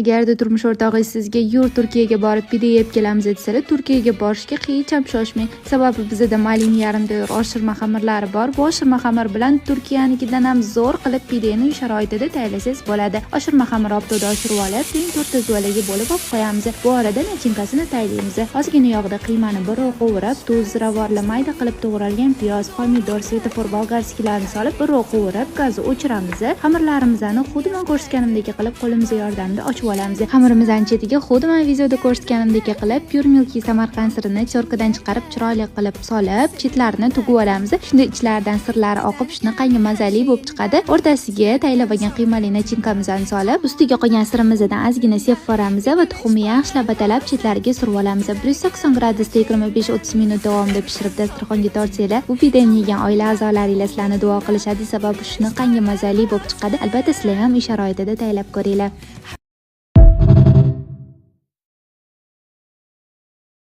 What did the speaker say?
Agarda turmush o'rtog'ingiz sizga "Yur, Turkiyaga borib pide yeb kelamiz", desalar, Turkiyaga borishga hech ham shoshmang. Sababi bizada Malin yarim tayyor oshirma xamirlari bor. Bu oshirma xamir bilan Turkiyanikidan ham zo'r qilib pideni uy sharoitida tayyorlasangiz bo'ladi. Oshirma xamir obtoda oshirib olib, teng to'rtta zuvalaga bo'lib olib qo'yamiz. Bu orada начинка sini tayyorlaymiz. Ozgina yog'da qiymani bir qovurib, tuz, ziravorlar, mayda qilib to'g'ralgan piyoz, pomidor, светофор болгарский larni solib, bir qovurib, gazni o'chiramiz. Xamirlarimizni xuddi man ko'rsatganimdek qilib qo'limiz yordamida ochib olamiz. Xamirimizni chetiga xuddi man videoda ko'rsatganimdek qilib Pure Milky Samarqand sirini тёрка dan chiqarib, chiroyli qilib solib, chetlarini tugib olamiz. Shunda ichlaridan sirlari oqib, shunaqangi mazali bo'lib chiqadi. O'rtasiga tayyorlab olgan qiymali начинка mizni solib, ustiga qolgan sirimizdan ozgina sepib yuboramiz va tuxumni yaxshilab batalab, chetlariga surib olamiz. 180 gradusda 25-30 minut davomida pishirib, dasturxonga tortsanglar, bu pideni yegan oila a'zolaringlar sizlarni duo qilishadi, sababi shunaqangi mazali bo'lib chiqadi. Albatta, sizlar ham uy sharoitida tayyorlab ko'ringlar.